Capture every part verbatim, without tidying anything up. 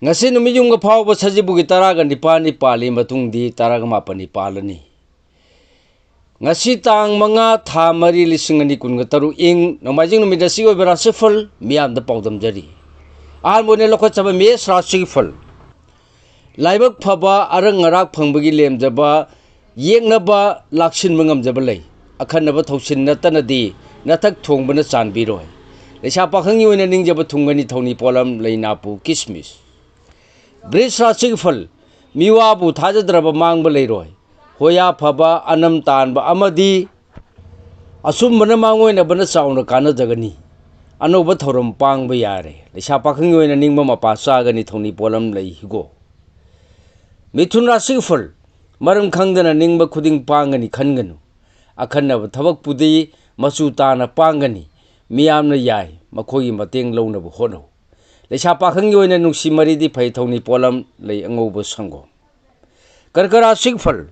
ꯉꯁꯤ ꯅꯨꯃꯤꯠ ꯌꯨꯡꯕ ꯐꯥꯎꯕ ꯁꯖꯤꯕꯨꯒꯤ ꯇꯔꯥꯒ ꯅꯤꯄꯥꯜꯅꯤ ꯄꯥꯜꯂꯤ, ꯃꯇꯨꯡꯗꯤ ꯇꯔꯥꯒ ꯃꯥꯄꯜꯅꯤ ꯄꯥꯜꯂꯅꯤ꯫ ꯉꯁꯤ ꯇꯥꯡ ꯃꯉꯥ, ꯊꯥ ꯃꯔꯤ, ꯂꯤꯁꯤꯡ ꯑꯅꯤ ꯀꯨꯟꯒ ꯇꯔꯨꯛ, ꯏꯪ ꯅꯣꯡꯃꯥꯏꯖꯤꯡ ꯅꯨꯃꯤꯠ ꯑꯁꯤꯒꯤ ꯑꯣꯏꯕ ꯔꯥꯁꯤꯐꯜ ꯃꯤꯌꯥꯝꯗ ꯄꯥꯎꯗꯝꯖꯔꯤ꯫ ꯑꯍꯥꯟꯕ ꯑꯣꯏꯅ ꯂꯧꯈꯠꯆꯕ ꯃꯦꯁ ꯔꯥꯁꯤꯒꯤ ꯐꯜ꯫ ꯂꯥꯏꯕꯛ ꯐꯕ, ꯑꯔꯪ ꯑꯔꯥꯛ ꯐꯪꯕꯒꯤ ꯂꯦꯝꯖꯕ, ꯌꯦꯛꯅꯕ, ꯂꯥꯛꯁꯤꯟꯕ ꯉꯝꯖꯕ ꯂꯩ꯫ ꯑꯈꯟꯅꯕ ꯊꯧꯁꯤꯟ ꯅꯠꯇꯅꯗꯤ ꯅꯊꯛ ꯊꯣꯡꯕꯅ ꯆꯥꯟꯕꯤꯔꯣꯏ꯫ ꯂꯩꯁꯥ ꯄꯥꯈꯪꯒꯤ ꯑꯣꯏꯅ ꯅꯤꯡꯖꯕ ꯊꯨꯡꯒꯅꯤ ꯊꯧꯅꯤ ꯄꯣꯠꯂꯝ ꯂꯩ ꯅꯥꯄꯨ ꯀꯤꯁꯃꯤꯁ꯫ ꯕ꯭ꯔꯤꯖ ꯔꯥꯁꯤꯒꯤ ꯐꯜ꯫ ꯃꯤꯋꯥꯕꯨ ꯊꯥꯖꯗ꯭ꯔꯕ ꯃꯥꯡꯕ ꯂꯩꯔꯣꯏ꯫ ꯍꯣꯌꯥ ꯐꯕ, ꯑꯅꯝ ꯇꯥꯟꯕ ꯑꯃꯗꯤ ꯑꯆꯨꯝꯕꯅ ꯃꯥꯡꯑꯣꯏꯅꯕꯅ ꯆꯥꯎꯅ ꯀꯥꯟꯅꯖꯒꯅꯤ꯫ ꯑꯅꯧꯕ ꯊꯧꯔꯝ ꯄꯥꯡꯕ ꯌꯥꯔꯦ꯫ ꯂꯩꯁꯥ ꯄꯥꯈꯪꯒꯤ ꯑꯣꯏꯅ ꯅꯤꯡꯕ ꯃꯄꯥ ꯆꯥꯒꯅꯤ ꯊꯧꯅꯤ ꯄꯣꯠꯂꯝ ꯂꯩ ꯍꯤꯒꯣꯛ꯫ ꯃꯤꯊꯨꯟ ꯔꯥꯁꯤꯒꯤ ꯐꯜ꯫ ꯃꯔꯝ ꯈꯪꯗꯅ ꯅꯤꯡꯕ ꯈꯨꯗꯤꯡ ꯄꯥꯡꯒꯅꯤ ꯈꯟꯒꯅꯨ꯫ ꯑꯈꯟꯅꯕ ꯊꯕꯛꯄꯨꯗꯤ ꯃꯆꯨ ꯇꯥꯅ ꯄꯥꯡꯒꯅꯤ꯫ ꯃꯤꯌꯥꯝꯅ ꯌꯥꯏ, ꯃꯈꯣꯏꯒꯤ ꯃꯇꯦꯡ ꯂꯧꯅꯕ ꯍꯣꯠꯅꯧ꯫ ꯂꯩꯁꯥ ꯄꯥꯈꯪꯒꯤ ꯑꯣꯏꯅ ꯅꯨꯡꯁꯤ ꯃꯔꯤꯗꯤ ꯐꯩ ꯊꯧꯅꯤ ꯄꯣꯠꯂꯝ ꯂꯩ ꯑꯉꯧꯕ ꯁꯪꯒꯣꯝ꯫ ꯀꯔꯀ ꯔꯥꯁꯤꯒꯤ ꯐꯜ꯫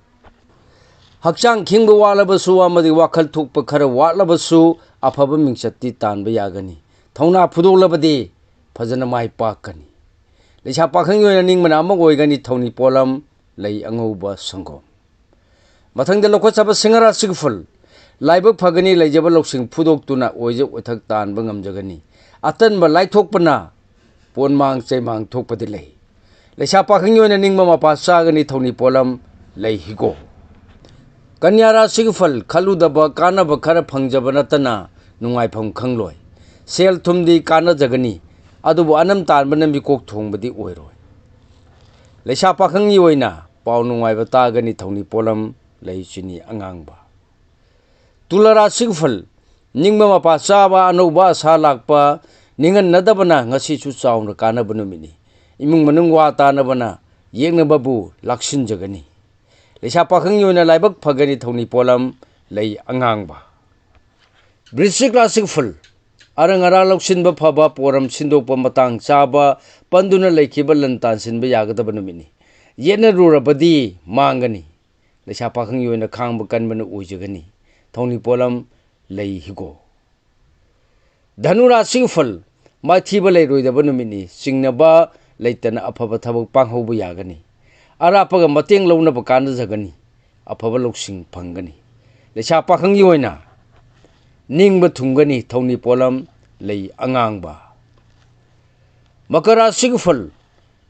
ꯍꯛꯆꯥꯡ ꯈꯤꯡꯕ ꯋꯥꯠꯂꯕꯁꯨ ꯑꯃꯗꯤ ꯋꯥꯈꯜ ꯊꯣꯛꯄ ꯈꯔ ꯋꯥꯠꯂꯕꯁꯨ ꯑꯐꯕ ꯃꯤꯡꯆꯠꯇꯤ ꯇꯥꯟꯕ ꯌꯥꯒꯅꯤ꯫ ꯊꯧꯅꯥ ꯐꯨꯗꯣꯛꯂꯕꯗꯤ ꯐꯖꯅ ꯃꯥꯏ ꯄꯥꯛꯀꯅꯤ꯫ ꯂꯩꯁꯥ ꯄꯥꯈꯪꯒꯤ ꯑꯣꯏꯅ ꯅꯤꯡꯕꯅ ꯑꯃ ꯑꯣꯏꯒꯅꯤ ꯊꯧꯅꯤ ꯄꯣꯠꯂꯝ ꯂꯩ ꯑꯉꯧꯕ ꯁꯪꯒꯣꯝ꯫ ꯃꯊꯪꯗ ꯂꯧꯈꯠꯆꯕ ꯁꯤꯡꯍ ꯔꯥꯁꯤꯒꯤ ꯐꯜ꯫ ꯂꯥꯏꯕꯛ ꯐꯒꯅꯤ, ꯂꯩꯖꯕ ꯂꯧꯁꯤꯡ ꯐꯨꯗꯣꯛꯇꯨꯅ ꯑꯣꯏꯖ ꯑꯣꯏꯊꯛ ꯇꯥꯟꯕ ꯉꯝꯖꯒꯅꯤ꯫ ꯑꯇꯟꯕ ꯂꯥꯏꯊꯣꯛꯄꯅ ꯄꯣꯟꯃꯥꯡ ꯆꯩꯃꯥꯡ ꯊꯣꯛꯄꯗꯤ ꯂꯩ꯫ ꯂꯩꯁꯥ ꯄꯥꯈꯪꯒꯤ ꯑꯣꯏꯅ ꯅꯤꯡꯕ ꯃꯄꯥ ꯆꯥꯒꯅꯤ ꯊꯧꯅꯤ ꯄꯣꯠꯂꯝ ꯂꯩ ꯍꯤꯒꯣꯛ꯫ ꯀꯟꯌꯥ ꯔꯥꯁꯤꯒꯤ ꯐꯜ꯫ ꯈꯜꯂꯨꯗꯕ ꯀꯥꯟꯅꯕ ꯈꯔ ꯐꯪꯖꯕ ꯅꯠꯇꯅ ꯅꯨꯡꯉꯥꯏꯐꯝ ꯈꯪꯂꯣꯏ꯫ ꯁꯦꯜ ꯊꯨꯝꯗꯤ ꯀꯥꯟꯅꯖꯒꯅꯤ, ꯑꯗꯨꯕꯨ ꯑꯅꯝ ꯇꯥꯟꯕꯅ ꯃꯤꯀꯣꯛ ꯊꯣꯡꯕꯗꯤ ꯑꯣꯏꯔꯣꯏ꯫ ꯂꯩꯁꯥ ꯄꯥꯈꯪꯒꯤ ꯑꯣꯏꯅ ꯄꯥꯎ ꯅꯨꯡꯉꯥꯏꯕ ꯇꯥꯒꯅꯤ ꯊꯧꯅꯤ ꯄꯣꯠꯂꯝ ꯂꯩ ꯆꯤꯅꯤ ꯑꯉꯥꯡꯕ꯫ ꯇꯨꯂꯥ ꯔꯥꯁꯤꯒꯤ ꯐꯜ꯫ ꯅꯤꯡꯕ ꯃꯄꯥ ꯆꯥꯕ, ꯑꯅꯧꯕ ꯑꯁꯥ ꯂꯥꯛꯄ, ꯅꯤꯡꯍꯟꯅꯗꯕꯅ ꯉꯁꯤꯁꯨ ꯆꯥꯎꯅ ꯀꯥꯟꯅꯕ ꯅꯨꯃꯤꯠꯅꯤ꯫ ꯏꯃꯨꯡ ꯃꯅꯨꯡ ꯋꯥ ꯇꯥꯅꯕꯅ ꯌꯦꯛꯅꯕꯕꯨ ꯂꯥꯛꯁꯤꯟꯖꯒꯅꯤ꯫ ꯂꯩꯁꯥ ꯄꯥꯈꯪꯒꯤ ꯑꯣꯏꯅ ꯂꯥꯏꯕꯛ ꯐꯒꯅꯤ ꯊꯧꯅꯤ ꯄꯣꯠꯂꯝ ꯂꯩ ꯑꯉꯥꯡꯕ꯫ ꯕ꯭ꯔꯤꯁꯤꯛ ꯔꯥꯁꯤꯒꯤ ꯐꯜ꯫ ꯑꯔꯪ ꯑꯔꯥꯛ ꯂꯧꯁꯤꯟꯕ ꯐꯕ, ꯄꯣꯔꯝ ꯁꯤꯟꯗꯣꯛꯄ ꯃꯇꯥꯡ ꯆꯥꯕ, ꯄꯟꯗꯨꯅ ꯂꯩꯈꯤꯕ ꯂꯟ ꯇꯥꯟꯁꯤꯟꯕ ꯌꯥꯒꯗꯕ ꯅꯨꯃꯤꯠꯅꯤ꯫ ꯌꯦꯠꯅꯔꯨꯔꯕꯗꯤ ꯃꯥꯡꯒꯅꯤ꯫ ꯂꯩꯁꯥ ꯄꯥꯈꯪꯒꯤ ꯑꯣꯏꯅ ꯈꯥꯡꯕ ꯀꯟꯕꯅ ꯑꯣꯏꯖꯒꯅꯤ꯫ ꯊꯧꯅꯤ ꯄꯣꯠꯂꯝ ꯂꯩ ꯍꯤꯒꯣꯛ꯫ ꯙꯅꯨ ꯔꯥꯁꯤꯒꯤ ꯐꯜ꯫ ꯃꯥꯏꯊꯤꯕ ꯂꯩꯔꯣꯏꯗꯕ ꯅꯨꯃꯤꯠꯅꯤ꯫ ꯆꯤꯡꯅꯕ ꯂꯩꯇꯅ ꯑꯐꯕ ꯊꯕꯛ ꯄꯥꯡꯍꯧꯕ ꯌꯥꯒꯅꯤ꯫ ꯑꯔꯥꯞꯄꯒ ꯃꯇꯦꯡ ꯂꯧꯅꯕ ꯀꯥꯟꯅꯖꯒꯅꯤ꯫ ꯑꯐꯕ ꯂꯧꯁꯤꯡ ꯐꯪꯒꯅꯤ꯫ ꯂꯩꯁꯥ ꯄꯥꯈꯪꯒꯤ ꯑꯣꯏꯅ ꯅꯤꯡꯕ ꯊꯨꯡꯒꯅꯤ꯫ ꯊꯧꯅꯤ ꯄꯣꯠꯂꯝ ꯂꯩ ꯑꯉꯥꯡꯕ꯫ ꯃꯀꯔ ꯔꯥꯁꯤꯒꯤ ꯐꯜ꯫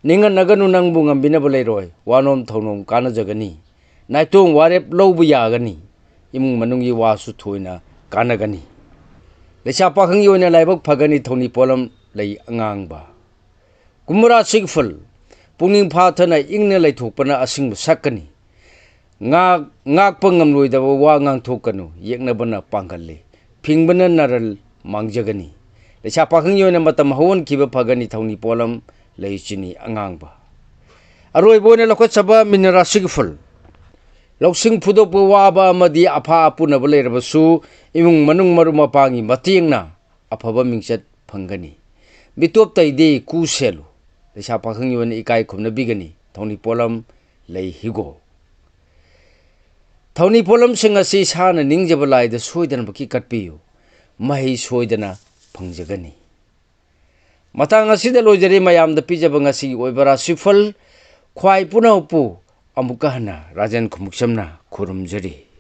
ꯅꯤꯡꯍꯟꯅꯒꯅꯨ, ꯅꯪꯕꯨ ꯉꯝꯕꯤꯅꯕ ꯂꯩꯔꯣꯏ꯫ ꯋꯥꯅꯣꯝ ꯊꯧꯅꯣꯝ ꯀꯥꯟꯅꯖꯒꯅꯤ꯫ ꯅꯥꯏꯇꯣꯝ ꯋꯥꯔꯦꯞ ꯂꯧꯕ ꯌꯥꯒꯅꯤ꯫ ꯏꯃꯨꯡ ꯃꯅꯨꯡꯒꯤ ꯋꯥꯁꯨ ꯊꯣꯏꯅ ꯀꯥꯟꯅꯒꯅꯤ꯫ ꯂꯩꯁꯥ ꯄꯥꯈꯪꯒꯤ ꯑꯣꯏꯅ ꯂꯥꯏꯕꯛ ꯐꯒꯅꯤ꯫ ꯊꯧꯅꯤ ꯄꯣꯠꯂꯝ ꯂꯩ ꯑꯉꯥꯡꯕ꯫ ꯀꯨꯝꯚ ꯔꯥꯁꯤꯒꯤ ꯐꯜ꯫ ꯄꯨꯛꯅꯤꯡ ꯐꯥꯊꯅ ꯏꯪꯅ ꯂꯩꯊꯣꯛꯄꯅ ꯑꯁꯤꯡꯕ ꯁꯛꯀꯅꯤ꯫ ꯉꯥꯛ-, ꯉꯥꯛꯄ ꯉꯝꯂꯣꯏꯗꯕ ꯋꯥ ꯉꯥꯡꯊꯣꯛꯀꯅꯨ꯫ ꯌꯦꯛꯅꯕꯅ ꯄꯥꯡꯒꯜꯂꯤ꯫ ꯐꯤꯡꯕꯅ ꯅꯔꯜ ꯃꯥꯡꯖꯒꯅꯤ꯫ ꯂꯩꯁꯥ ꯄꯥꯈꯪꯒꯤ ꯑꯣꯏꯅ ꯃꯇꯝ ꯍꯧꯍꯟꯈꯤꯕ ꯐꯒꯅꯤ꯫ ꯊꯧꯅꯤ ꯄꯣꯠꯂꯝ ꯂꯩ ꯆꯤꯅꯤ ꯑꯉꯥꯡꯕ꯫ ꯑꯔꯣꯏꯕ ꯑꯣꯏꯅ ꯂꯧꯈꯠꯆꯕ ꯃꯤꯅ ꯔꯥꯁꯤꯒꯤ ꯐꯜ꯫ ꯂꯧꯁꯤꯡ ꯐꯨꯗꯣꯛꯄ ꯋꯥꯕ ꯑꯃꯗꯤ ꯑꯐꯥ ꯑꯄꯨꯅꯕ ꯂꯩꯔꯕꯁꯨ ꯏꯃꯨꯡ ꯃꯅꯨꯡ ꯃꯔꯨꯞ ꯃꯄꯥꯡꯒꯤ ꯃꯇꯦꯡꯅ ꯑꯐꯕ ꯃꯤꯡꯆꯠ ꯐꯪꯒꯅꯤ꯫ ꯃꯤꯇꯣꯞ ꯇꯩꯗꯤ ꯀꯨ ꯁꯦꯜꯂꯨ꯫ ꯂꯩꯁꯥ ꯄꯥꯈꯪꯒꯤ ꯑꯣꯏꯅ ꯏꯀꯥꯏ ꯈꯨꯝꯅꯕꯤꯒꯅꯤ꯫ ꯊꯧꯅꯤ ꯄꯣꯠꯂꯝ ꯂꯩ ꯍꯤꯒꯣꯛ꯫ ꯊꯧꯅꯤ ꯄꯣꯠꯂꯝꯁꯤꯡ ꯑꯁꯤ ꯏꯁꯥꯅ ꯅꯤꯡꯖꯕ ꯂꯥꯏꯗ ꯁꯣꯏꯗꯅꯃꯛꯀꯤ ꯀꯠꯄꯤꯌꯨ꯫ ꯃꯍꯩ ꯁꯣꯏꯗꯅ ꯐꯪꯖꯒꯅꯤ꯫ ꯃꯇꯥꯡ ꯑꯁꯤꯗ ꯂꯣꯏꯖꯔꯦ ꯃꯌꯥꯝꯗ ꯄꯤꯖꯕ ꯉꯁꯤꯒꯤ ꯑꯣꯏꯕ ꯔꯥꯁꯤꯐꯜ꯫ ꯈ꯭ꯋꯥꯏ ꯄꯨꯝꯅꯃꯛꯄꯨ ꯑꯃꯨꯛꯀ ꯍꯟꯅ ꯔꯥꯖꯦꯟ ꯈꯨꯃꯨꯛꯆꯝꯅ ꯈꯨꯔꯨꯝꯖꯔꯤ꯫